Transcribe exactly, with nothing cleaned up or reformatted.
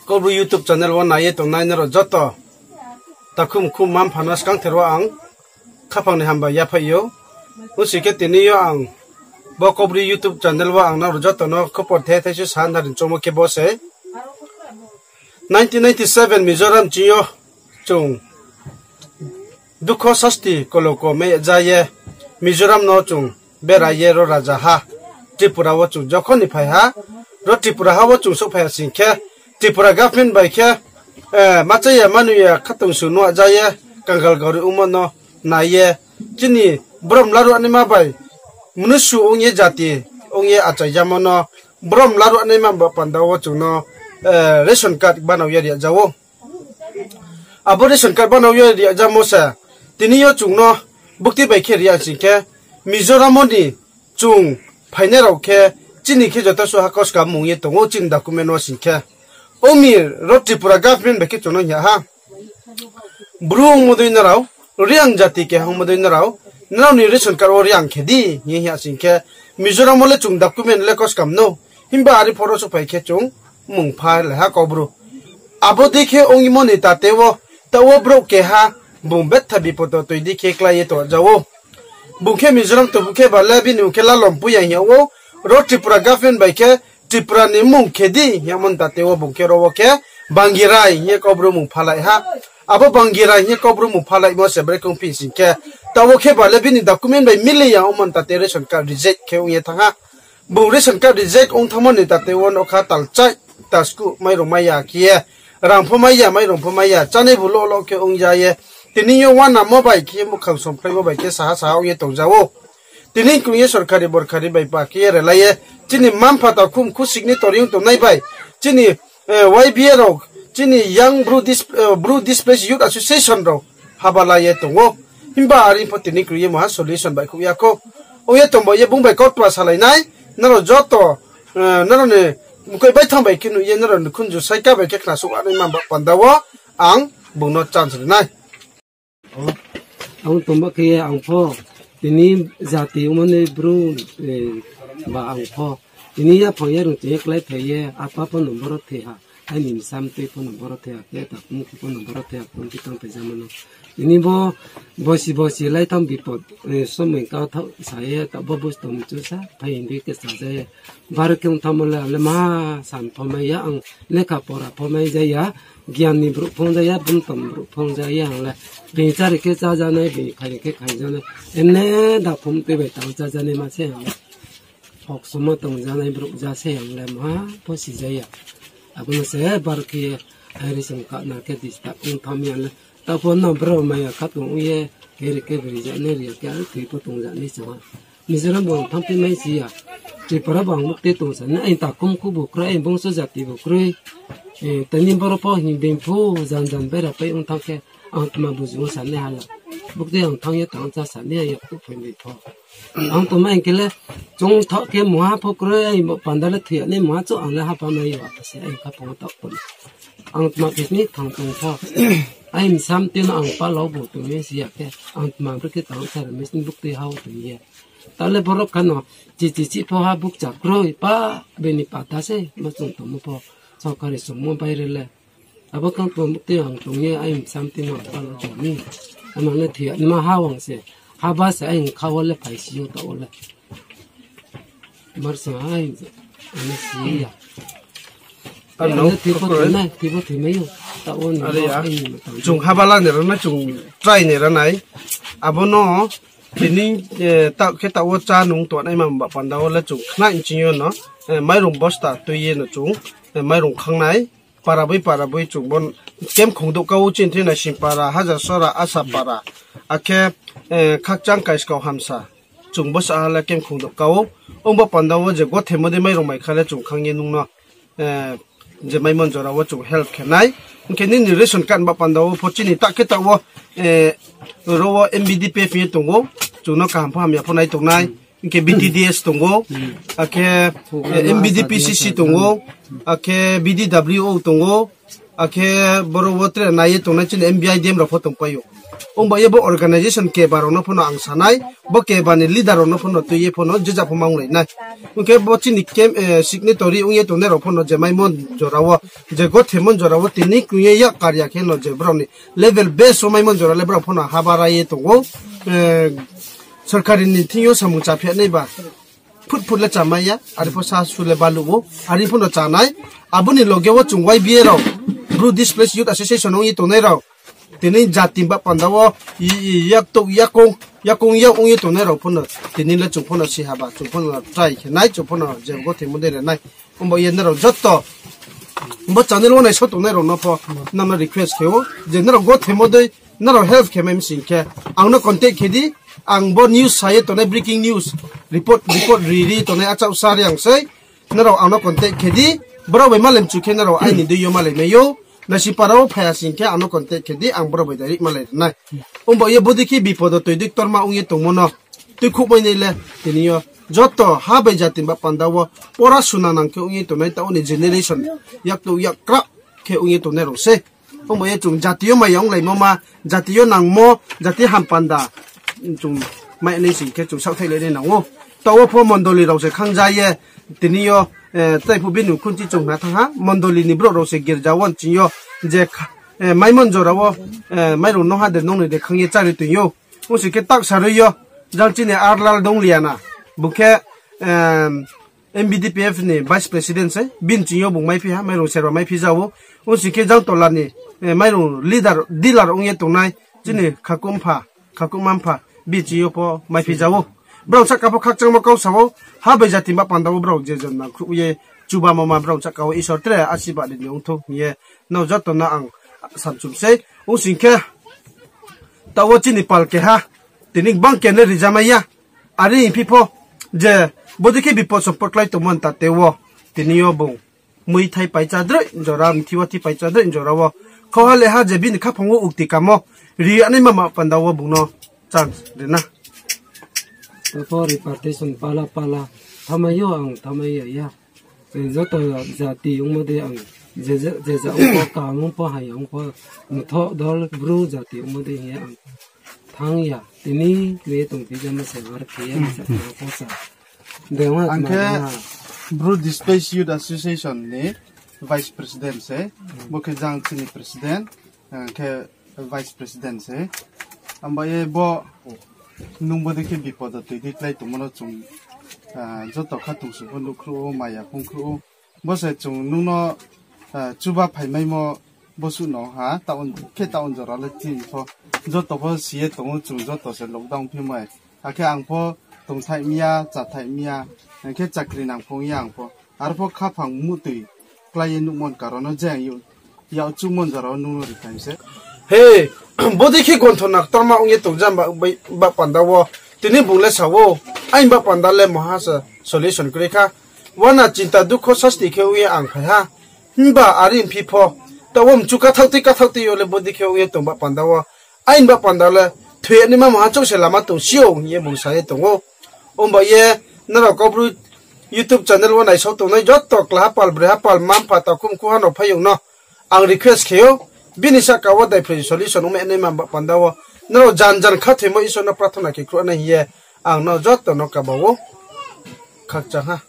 Kaubru YouTube channel wo nai ye tongnai nrao joto, takhu mkhu mma mpha no skangther wo ang khaphang ni hambai yaphaih ou. Ongsi khe tini yo ang bo Kaubru YouTube channel wo ang nrao joto no khupor the thai se sa nari choungmo khe bo se nineteen ninety seven Mizoram ching yo chung dukho sasti koloko me ja ye Mizoram no chung bera ye ro raja ha Tripura wo chung jokhon ni phai ha, ro Tripura ha wo chung souhphai ha sing khe Tripura government bai khe, eh, ma cha ya ma nung ya khatungsung no ja ye kangal gori ongmo no nai ye chini brom laruh naima bai mnusu ong ye jati ong ye achaijamo no brom laruh naima ba panda wo chung no, eh, ration card banao ye ri ja ou. Abo ration card banao ye ri jamo se tini yo chung no bukti bai khe ri ya sing khe Mizoram wo ni chung phainai rao khe chini khe joto suh ha koska mung ye tong ou chini document wo sing khe. Ong mi ro Tripura government bai khe chung no hing ya ha. Bru ongmo dei nrao, Reang jati keha ongmo dei nrao, nrao ni ration card wo Reang khe di hing ye hing ya sing khe Mizoram wo le chung document le koskam no, himba are pho ro souhphai khe chung mung pha le ha Kaubru. Abo dei khe ongmo ni tate wo, taoh wo brouh keha bung betha bipod wo toi di khe klái ye tong ja ou. Bung khe Mizoram tongphuh khe ba le bini mung khe Lalom Puya hing ya ou, ro Tripura government bai khe Tripura ni mung khe di hing yamo ni tate wo bung khe ro wo khe Bangirai hing ye Kaubru mung phalai ha. Abo Bangirai hing ye Kaubru mung phalaimo se brekhe ongphi sing khe, taoh wo khe ba le bini document bai mili ya ongmo ni tate ration card reject khe ong ye thanng ha. Bung ration card reject ong thanngmo ni tate wo nougkha talchai, taskuh, mairung mai ya khe ye, rang pho mai ya, mairung pho mai ya, chánai bu lo lo khe ong ja ye. Tini yo uanamo bai khe ye, muhkhang somphraimo bai khe saha saha ong ye tong ja ou. Tini krung ye sorkari borkari bai pa khe ye relai ye, chini mma mpha takhu mkhu signature ong tongnai bai, chini, eh, Y B A rao, chini Young Bru Dis-, eh, Bru Displaced Youth Association rao haba la ye tong ou. Himba are pho tini krung ye maha solution baihkhouh ya khou. Ong ye tong ba ye bung bai kautma salai nai, nrao joto, eh, nrao ni mkoih baithang bai khe nuh ye, nrao ni khunju saika bai khe khnasouh nai ma ba panda wo ang bung no chance ri nai. Ang tongba khe ye ang pho, tini jati ongmo ni Bru, eh, ba ang pho, tini yaphang yarung tong ye kláiphai ye, apa pho no boro thoi ha, aini bsa mtoi pho no boro thoi ha, khe takhu mkhu pho no boro thoi ha, khe tang phaijamo no. Tini bo bosi bosi laithang bipod, eh, somoi kauthaoh sa ye, taoh bo bus tong mchu sa, phai hing di khe sa ja ye. Baro khe ong thanngmo le, ang le maha san pho mai ya, ang lekha pora pho mai ja ya, gian ni brouh pho ong ja ya, bumtom brouh pho ong ja ya, ang le. Bini chári khe chájanai, bini khairi khe khaijanai. Emne daphum tui bai tang chájanai ma se ang le. Hoksomo tongjanai brouh ja se ang le maha pho si ja ya. Abo no se baro khe ye, airi song kahna khe disturb ong thanng mi ang le. Taoh pho no brouh maya khatong ong ye, keri khe bri ja nai ri ya khe ang thoi pho tong ja nai se ha. Mizoram bo ang thanngphi mai si ya. Tripura bo ang mukti tong sa nai, aini takhu mkhu bu kroi, aini bongso jati bu kroi. Eh, tini boro pho hing being phu jan jan bera pai ong thanng khe, ang tma buju ong sa nai ha la. Bukti ang thanng ye tang chá sa nai ya, yaktuh phai bai pho. Ang tongma hing khe le, chung thaoh khe mungha pho kroi, aini bo panda le thoi ya nai mungha chouh ang le haba nai ya, se aini khaphang wo taoh pho. Ang tma khe ni thang tong pho. Aini bsa mtoi no ang palao bu tong ye si ya khe, ang tma brekhe tang sa ri mi sini bukti ha wo tong ye. Taoh le borok kheno, chichi chih pho ha bukcha kroi, pa bini pata se, bo chung tongmo pho, sorkari songmo baire le. Abo kang tong bukti ang tong ye, aini bsa mtoi no ang palao tong mi. Amang le thoi ya nima ha wang se, haba se aini kha wo le phai si yo taoh wo le. Mar sa ai, ano si ya. Ano, ano thoi pho thoi nai, thoi pho thoi mai yo. Taoh wo ni are bo ya. Aini tang chung haba la ni ra nai, chung try ni ra nai. Abo no, tini, eh, taoh khe taoh wo chá nung tong nai ma ba panda wo le chung khnai ching yo no, eh, mairung bosta tui ye no chung, eh, mairung khang nai. Para boi para boi chung bo camp khongdouh ka wo chini thing Naisingpara, Hajarsora, Asapara, akhe, eh, Khakchang, Kaiskau, Hamsa. Chung bo sa ha le camp khongdouh ka wo. Ong bo panda wo je gothemo dei mairung mai kha le chung khang ye nung no, eh, je maimon jora wo chung help khe nai. Hing khe nini ration card ba panda wo pho chini ta khe taoh wo, eh, ro wo M B D P F ye tong ou. Chung no kaham pho hamya pho nai tong nai. Hing khe B T D S tong ou, akhe, eh, M B D P C C tong ou, akhe B D W O tong ou, akhe boro wo tre nai ye tongnai chini M B I D M rao pho tongpai ou. Ongba ye bo organization keba rao no pho no ang sa nai, bo keba ni leader rao no pho no tui ye pho no jeja pho ma onglai nai. Ong khe bo chini camp, eh, signatory ong ye tongnai rao pho no je maimon jora wo, je gothemon jora wo tini kung ye yak karya khe no je brao ni level base wo maimon jora le brao pho no habara ye tong ou. Eh, sorkari ni thing yo samung chaphi nai ba phut phut le chamai ya, are pho sa su le baluh ou, are pho no cha nai. Abo ni loge wo chung Y B A rao, Bru Displaced Youth Association ong ye tongnai rao, tini jati ba panda wo, i, i, yak tou, yakong, yakong yak ong ye tongnai rao pho no, tini le chung pho no si haba, chung pho no try khe nai, chung pho no je gothemo dei re nai. Ongba ye nrao joto, bo channel wo naisao tongnai rao no pho, nang no request khe ou, je nrao gothemo dei, nrao help khe mai msing khe, ang no contact khe di, ang bo news sa ye tongnai breaking news, report, report ri ri tongnai achouh sa ri ang sei, nrao ang no contact khe di, brao bai malai mchu khe nrao aini dei yo malai mai ou, naisipara wo phai ya sing khe ang no contact khe di, ang brao bai direct malai ri nai. Ongba ye bodei khe bipod o toi dei ktorma ong ye tongmo no, tuikhouh mai nai le, tini yo, joto ha bai jati ba panda wo, pora suna nang khe ong ye tongnai taoh ni generation, yak tou yak kra khe ong ye tongnai rao sei. Ongba ye chung jati yo maya onglaimo ma, jati yo nangmo, jati ham panda, chung mai nai sing khe chung saohthaihlai nai nang ou. Taoh wo pho mondoli rao se khangja ye, tini yo, eh, taiphuh bini khunchi chung na thanng ha, mondoli ni brouh rao se girja wo nching yo, je kha-, eh, maimon jora wo, eh, mairung no ha de nung ni de khang ye chári toing ou. Ong sing khe tak sarui yo, jang chini Arlal Dongliana, bung khe, em, M B D P F ni vice president se, bini ching yo bung maiphi ha, mairung serba maiphi ja ou. Ong sing khe jang tola ni, eh, mairung leader, dealer ong ye tongnai, chini khakuh mpha, khakuhma mpha, bini ching yo pho maiphi ja ou. Brao sahka pho khakchangmo kau sa ou, ha bai jati ba panda wo brao je jon nangkhruh ye, chubamo ma brao sahka wo Isor tre asirbad ri ni ong thou hing ye, nrao joto no ang samchum sei. Ong sing khe, taoh wo chini pal keha, tini gbang kene rijamai ya. Are hingphi pho, je bodei khe bipod sompod klái tongmo ntate wo, tini yo bung muithai paicha droi jora, mthi wathi paicha droi jora wo, khauha leha je bini khaphang wo ukti kamo, ri ya naima ma panda wo bung no chance ri na. Bo repatriation pala pala, thamai yo ang thamai ya ya. Chung joto jati ongmo dei ang, je, je, je ja ong pho, kaham ong pho, hamya ong pho, mthoh dol Bru jati ongmo dei hing ye ang thanng ya. Tini kri ye tongphi jama se ar khe ye ang sa thanng pho sa. Ang khe Bru Displaced Youth Association ni vice president se, bo khe jang chini president, ang khe vice president se. Amba ye bo nung bodei khe bipod o toi dei klái tongmo no chung, ah, joto khatungsung pho nuhkhruh ou, maya phungkhruh ou. Bo se chung nung no, ah, chuba phaimaimo bosuh no ha, taoh khe taoh jora le chini pho. Joto pho si ye tong ou chung joto se lockdown phimai. Akhe ang pho tongthai miya, chathai miya, ang khe chakri nang phung ya ang pho. Ar pho khaphang muhtoi klái ye nuhmon karon no je ang yak chuhmon jora wo nung no ri phai se. He, bodei khe gonthona ktorma ong ye tongjam ba, ba, ba panda wo. Tini bung le sa ou, aini ba panda le moha se solution kroi kha. Wana chinta dukho sasti khe ong ye ang phai ha. Himba are hingphi pho, taoh wo mchu kathaoh tei kathaoh tei yo le bodei khe ong ye tong ba panda wo. Aini ba panda le thoi ya naima moha chouh se lama tong si ou hing ye bung sa ye tong ou. Ongba ye nrao Kaubru YouTube channel wo naisao tongnai joto klaha pal, breha pal, mma mpha, takhu mkhu ha no phaiyong no ang request khe ou, bini sahka wo daiphroi solution ongmai naima ba panda wo, nrao jan jan khathoimo Isor no prathona khe khruh nai hing ye ang no joto no kaba ou. Khakchang ha.